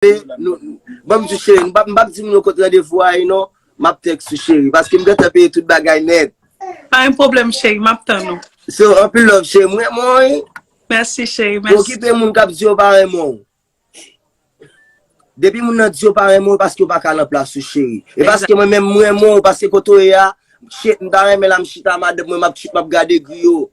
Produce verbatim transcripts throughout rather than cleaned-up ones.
nou, ban m di cheri, m p ap, m p ap di moun yo kot randevou a ye non, m ap tèks ou cheri, paske m gentan peye tout bagay nèt. Pa gen pwoblèm, cheri, m ap tann ou. So, anpil love cheri, m renmen w wi. Mèsi, cheri, mèsi. Okipe moun k ap di yo pa renmen w. Depi moun nan di yo pa renmen w, paske yo pa ka nan plas ou cheri. E paske mwen menm m renmen w, paske kote w ye a, shit, m ta renmen la m chita madanm mwen, m ap, m ap gade griyo.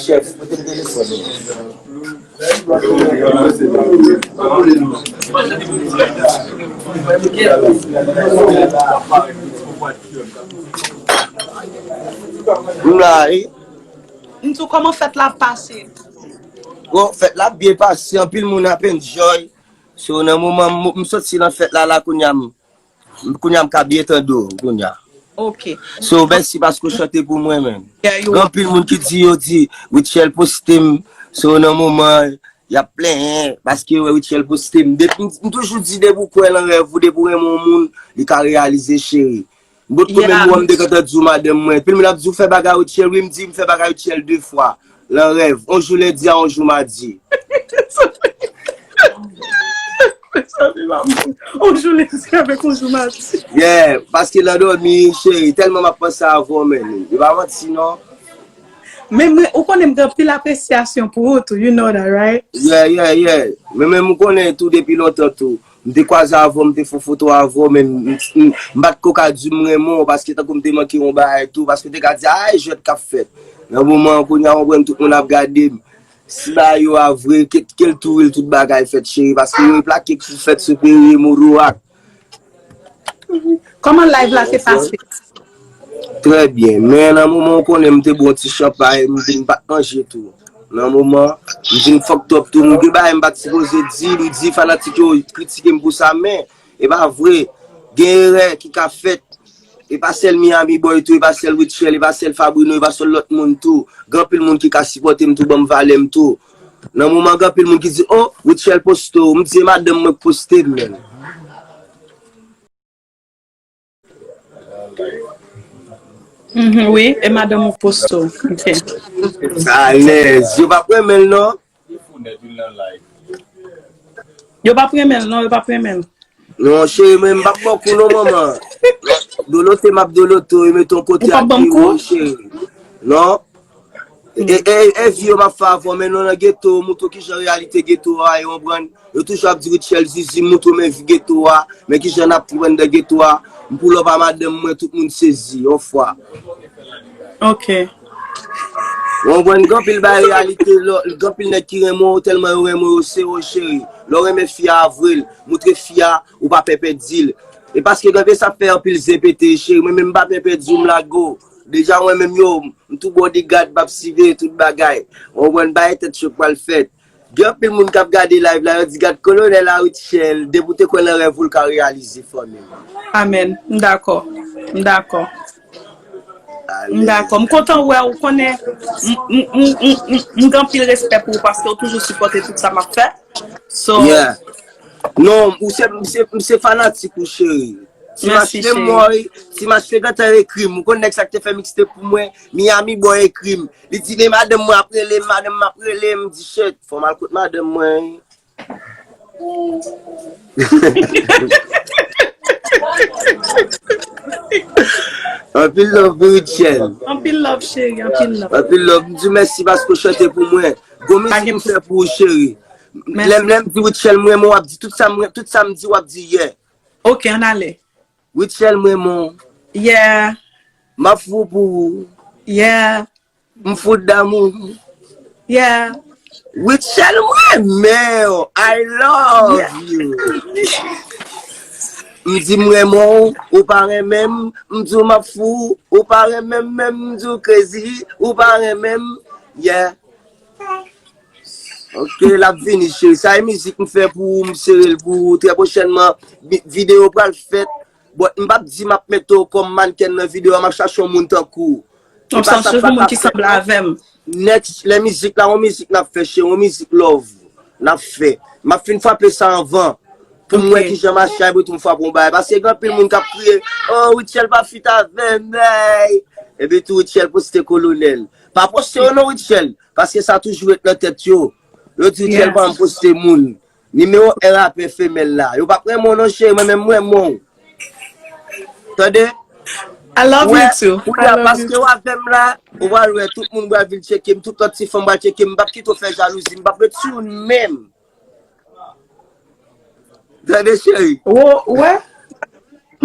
Chèf, pote m telefòn ou. M la wi. M di w kòman fèt la ap pase? Bon, fèt la ap byen pase, anpil moun ap enjoy. So, nan moman m, m soti nan fèt la, la kounye a m, kounye a m ka byen tande w, kounye a. Ok. So, mèsi paske w chante pou mwen menm. Yeah, you Gen anpil moun ki di, yo di, Rutshelle poste m. So, nan moman, y ap plenyen, paske yo wè Rutshelle poste m. Depi, m, m toujou di, depi w kwè nan rèv ou, depi w renmen yon moun, li ka reyalize, cheri. M potko menm wè m te gentan di w madanm mwen. Anpil moun ap di, w fè bagay Rutshelle, wi, m di, m fè bagay Rutshelle de fwa. Nan rèv. On jou lendi a on jou madi. On jou lendi avèk on jou madi. Yeah, paske nan dòmi, cheri, tèlman m ap panse avè w, men. E pa manti, non. Men mwen, ou konnen m gen anpil apresyasyon pou ou tou, you know that, right? Yeah, yeah, yeah. Men, men m konnen tou depi lontan tou. M te kwaze avè w, m te fè foto avè w, men m, m, m pa t ko ka di m renmen w, paske tankou m te manke yon bagay tou, paske w te ka di, ay, jwèt k ap fèt. Nan moman an, kounye a, w konprann tout moun ap gade m. Si bagay yo a vre, ke, ke l tou ril tout bagay fèt, cheri, paske yo plake k fèt sou peye Modo ak. Kòman live la te pase? Trè byen. Men nan moman w konnen m te bwè yon ti chanpay, m vin pa t manje tou. Nan moman, m vin fucked up tou. M gen bagay m pa t sipoze di, li di fanatik yo kritike m pou sa, men e pa vre. Gen erè ki ka fèt. E pa sèl Miami Boy tou, e pa sèl Rutshelle, e pa sèl Fabrino, e pa sèl lòt moun tou. Gen anpil moun ki ka sipòte m tou, ban m valè m tou. Nan moman, gen anpil moun ki di, oh, Rutshelle poste w. M di, e madanm mwen k poste m, menm. Mhm, wi, e madanm ou poste w. Ok. Alèz, yo p ap renmen l non. Yo p ap renmen l non, yo p ap renmen l. Non, cheri, mwen m p ap ba w kou non, manman. Dolote m ap dolote w, e mete yon kote ak kou, cheri. Non. E, e, e vi yo m ap fè avè w, men nou nan geto, moutre w kijan reyalite geto a, e konprann. Yo toujou ap di Rutshelle Zizi, moutre w men vi geto a, men kijan n ap viv anndan geto a. M pull up a madanm mwen, tout moun sezi, yon fwa. Ok. Ou konprann, gen anpil bagay reyalite, lè, gen anpil nèg ki renmen w, tèlman yo renmen w, yo sere w, cheri. Lè w renmen fi a, avwe l, moutre fi a, ou pa pè pèdi l. E paske gen anpil sa fè anpil zen pete, cheri. Mwen menm m pa pè pèdi w, m lage w. Deja mwen menm yo, m tou bodyguard, m ap siveye tout bagay. Ou konprann, bagay tèt cho k pral fèt. Gen anpil moun k ap gade live la, yo di, gad kolonèl a Rutshelle, depi w te kwè nan rèv ou, l ka reyalize, fanmi m. Amèn. M dakò. M dakò. M dakò. M kontan wè w, konnen m, m, m, m, m, m gen anpil respè pou ou paske w toujou sipòte tout sa m ap fè. So, Yeah. Non, ou se, m se, m se fanatik ou, cheri. Ti Mèsi, Machte cheri. Mòy, Ti Machte gentan ekri m. Ou konn nèg sa k te fè mixtape pou mwen, Miami Boy ekri m. Li di, men madanm mwen ap rele m, madanm mwen ap rele m. M di, shit, fò m al kot madanm mwen. Anpil love pou Rutshelle. Anpil love, cheri, anpil love. Anpil love. M di w mèsi paske w chante pou mwen. Gon mizik m fè pou ou, cheri. Lè m, lè m di Rutshelle, m renmen w, w ap di tout sa m, tout sa m di, w ap di, yeah. Ok, ann ale. Rutshelle, m renmen w. Yeah, M ap fou pou ou. Yeah. M fou d'amour. Yeah. Rutshelle, m renmen w. I love you. M di m renmen w, ou pa renmen m. M di w m ap fou, ou pa renmen m menm. M di w crazy, ou pa renmen m. Yeah. Ok, l ap vini, cheri. Sa e mizik m fè pou ou, m sere l pou ou. Trè pwochènman, vi-, videyo pral fèt. But m p ap di m ap mete w kòm mannken nan videyo a, m ap chache yon moun tankou ou. Donk, se yon sèl moun ki sanble avè m. Next, lè mizik la, yon mizik n ap fè, cheri, yon mizik love n ap fè. M ap fin frape sa anvan. Pou m wè kijan machay pou tou m frape yon bagay. Paske gen anpil moun k ap kriye, oh, Rutshelle pa fit avè m, ey. Epi tou Rutshelle poste Kolonèl. Pa poste yo non, Rutshelle. Paske sa toujou ret nan tèt yo. Yo di Rutshelle pa janm poste moun. Nimewo en rapè femèl la. Yo p ap renmen w non, cheri, mwen menm m renmen w. Tande? I love you too. Kounye a, paske w avè m la, ou pral wè, tout moun pral vin tcheke m, tout lòt ti fanm pral tcheke m, m p ap kite w fè jalouzi, m p ap ret sou ou menm. Tande, cheri? Ou wè?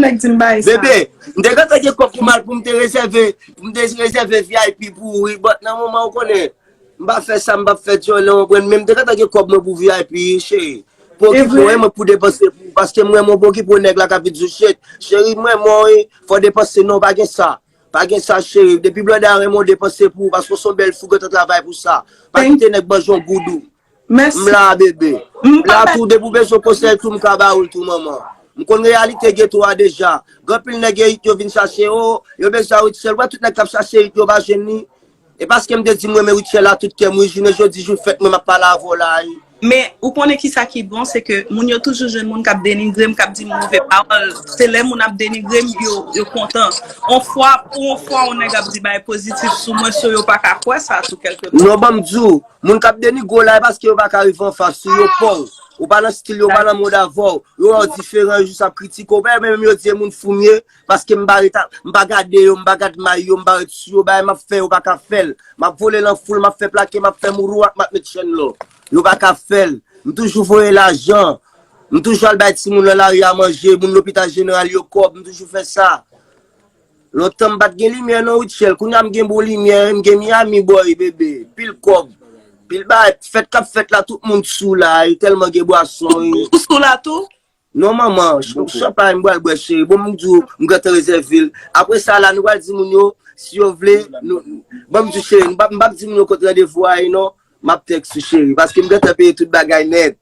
Nèg di m bay sa. Bebe, m te gentan gen kòb pou m al pou m te rezève, pou m te rezève V I P pou ou, wi, but nan moman ou konnen, m pa fè sa, m p ap fè dyòlè, w konprann, men m te gentan gen kòb mwen pou V I P, cheri. Pa okipe w, mwen pou depanse pou ou, paske m renmen w, pa okipe w, nèg la k ap vin di w shit. Cheri, m renmen w, wi, fò w depanse, non, pa gen sa. Pa gen sa, cheri. Depi blòdè a renmen w, depanse pou ou, paske w se yon bèl fi, w gentan travay pou sa. Pa kite nèg manje w goudou. M la, bebe. M la tou, depi w bezwen konsèy tou, m ka ba ou l tou, manman. M konn reyalite geto a deja. Gen anpil nèg Ayiti yo vin chache, o, yo bezwen Rutshelle. Wè tout nèg k ap chache Ayiti yo pa jwenn li. E paske m te di m renmen Rutshelle a tout kè m, wi, jounen jodi, jou fèt mwen, m ap pale avè w la, wi. Men, ou konnen kisa ki bon, se ke moun yo toujou jwenn moun k ap denigre m, k ap di m move pawòl. Se lè moun ap denigre m, yo, yo kontan. On fwa, pou on fwa, on nèg ap di bagay pozitif sou mwen, so yo pa ka kwè sa tou, kèlkeswa. Non, ban m di w, moun k ap denigre w la, e paske yo pa ka rive anfas ou, yo pè w. Ou pa nan stil yo, ou pa nan mod avè w. Yo wè w diferan, yo jis ap kritike w. Ou pa menm yo di e moun foumye, paske m pa ret a, m pa gade yo, m pa gad may yo, m pa ret sou yo, bagay m ap fè, yo pa ka fè l. M ap vole nan foul, m ap fè plake, m ap fè mourouwat, m ap met chèn lò. Yo pa ka fè l. M toujou voye lajan. M toujou al bay timoun nan lari a manje, moun lopital jeneral yo kòb, m toujou fè sa. Lontan m pa t gen limyè non, Rutshelle. Kounye a m gen bon limyè, m gen Miami Boy, bebe. Pil kòb. Pil bagay. Fèt k ap fèt la, tout moun sou la. E tèlman gen bwason, wi. Ou sou la tou? Non, manman. Ch-, chanpay m pral bwè, cheri. Bon, m di w, m gentan rezève l. Apre sa la, nou pral di moun yo, si yo vle, nou, bon, m di w, cheri, m p ap, m p ap di moun yo kot randevou a ye, non. M ap tèks ou, cheri. Paske m gentan peye tout bagay nèt.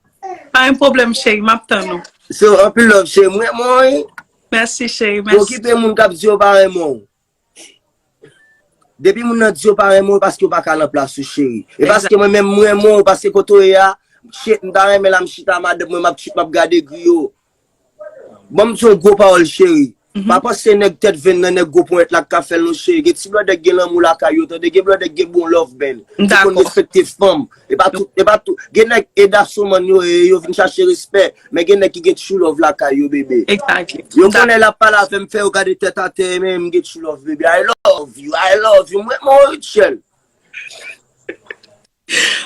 Pa gen pwoblèm, cheri. M ap tann ou. So, anpil love, cheri. M renmen w, wi. Mèsi, cheri. Mèsi. Okipe moun k ap di yo pa renmen w. Depi moun nan di yo pa renmen w, e paske yo pa ka nan plas ou, cheri. E paske mwen menm, m renmen w, paske kote w ye a, shit, m ta renmen la, m chita madanm mwen, m ap, m ap gade griyo. Ban m di yon gwo pawòl, cheri. Pa panse nèg tèt venn nan, nèg gwo ponyèt la k ka fè l non, cheri. Gen ti blòdè k gen lanmou lakay yo, tande, gen blòdè k gen bon love, man. Ki konn respekte fanm. E pa tout, e pa tout. Gen nèg e dasomann yo ye, yo vin chache respè. Men gen nèg ki gen true love lakay yo, bebe. Exactly. Yo konnen l ap pale avè m, fè yo gade tèt atè, men m gen true love, bebe. I love you, I love you. Mwen, mwen, Rutshelle.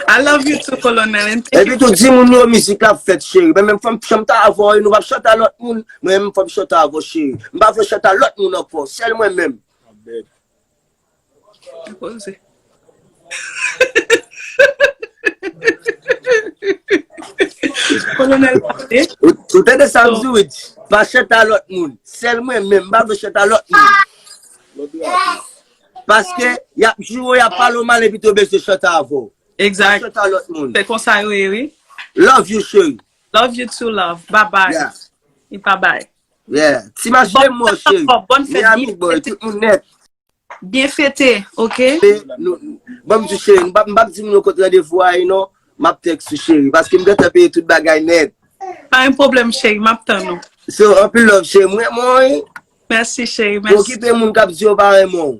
I love you too, Colonel, and thank you. Epi tou, di moun yo mizik la ap fèt, cheri. Men menm fò m chante avè w, nou p ap chante a lòt moun. Mwen menm fò m chante avè w, cheri. M pa vle chante a lòt moun ankò. Sèl mwen menm. Poze. Kolonèl Poze. Ou, ou tande sa m di w, wi? Pa chante a lòt moun. Sèl mwen menm, m pa vle chante a lòt moun. Paske y ap joure w, y ap pale w mal, epi tou yo bezwen chante avè w. Exact. Pa chante a lòt moun. Se konsa yo ye, wi. Love you, cheri. Love you too, love. Bye bye. Yeah. E bye bye. Yeah. Ti mache mò, cheri. Bon, bon fèt, Miami boy, tout moun nèt. Byen fete, oke? E, nou, ban m di cheri, m p ap, m p ap di moun yo kot randevou a ye non, m ap tèks ou cheri, paske m gentan peye tout bagay nèt. Pa gen pwoblèm cheri, m ap tann ou. So, anpil love cheri, m renmen w, wi. Mèsi cheri, mèsi. Okipe moun k ap di yo pa renmen w.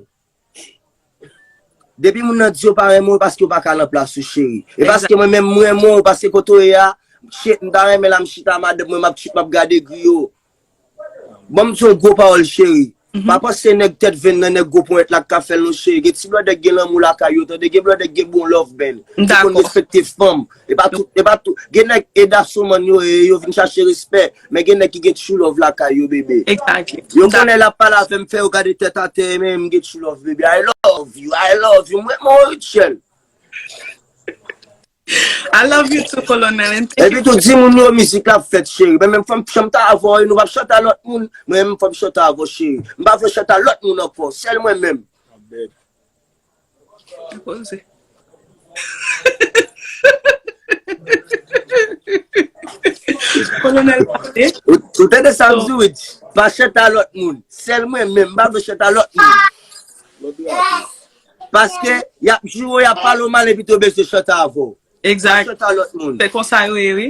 Depi moun nan di yo pa renmen w, e paske yo pa ka nan plas ou cheri. E paske mwen menm m renmen w, paske kote w ye a, shit, m ta renmen la m chita madanm mwen, m ap, m ap gade griyo. Ban m di yon gwo pawòl, cheri. Pa panse nèg tèt venn nan, nèg gwo ponyèt la k ka fè l non, cheri. Gen ti blòdè k gen lanmou lakay yo, tande, gen blòdè k gen bon love, man. Ki konn respekte fanm. E pa tout, e pa tout. Gen nèg e dasomann yo ye, yo vin chache respè. Men gen nèg ki gen true love lakay yo, bebe. Exactly. Yo konnen l ap pale avè m, fè yo gade tèt atè, men m gen true love, bebe. I love you, I love you. Mwen, mwen, Rutshelle. I love you too, Colonel, and thank you. Epi tou, di moun yo mizik la ap fèt, cheri. Men menm fò m chante avè w, nou p ap chante a lòt moun. Mwen menm fò m chante avè w, cheri. M pa vle chante a lòt moun ankò. Sèl mwen menm. Poze. Kolonèl Poze. Ou, ou tande sa m di w, wi? Pa chante a lòt moun. Sèl mwen menm, m pa vle chante a lòt moun. Paske y ap joure, y ap pale w mal epi tou bezwen chante avè w. Exact. Chante a lòt moun. Se konsa yo ye, wi.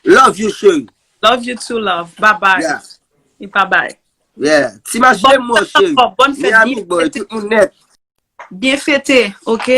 Love you, cheri. Love you too, love. Bye bye. Yeah. E bye bye. Yeah. Ti mache mwen, cheri. Bonne fête, Miami, bien boy, fête. Tout moun nèt. Bien fête, ok?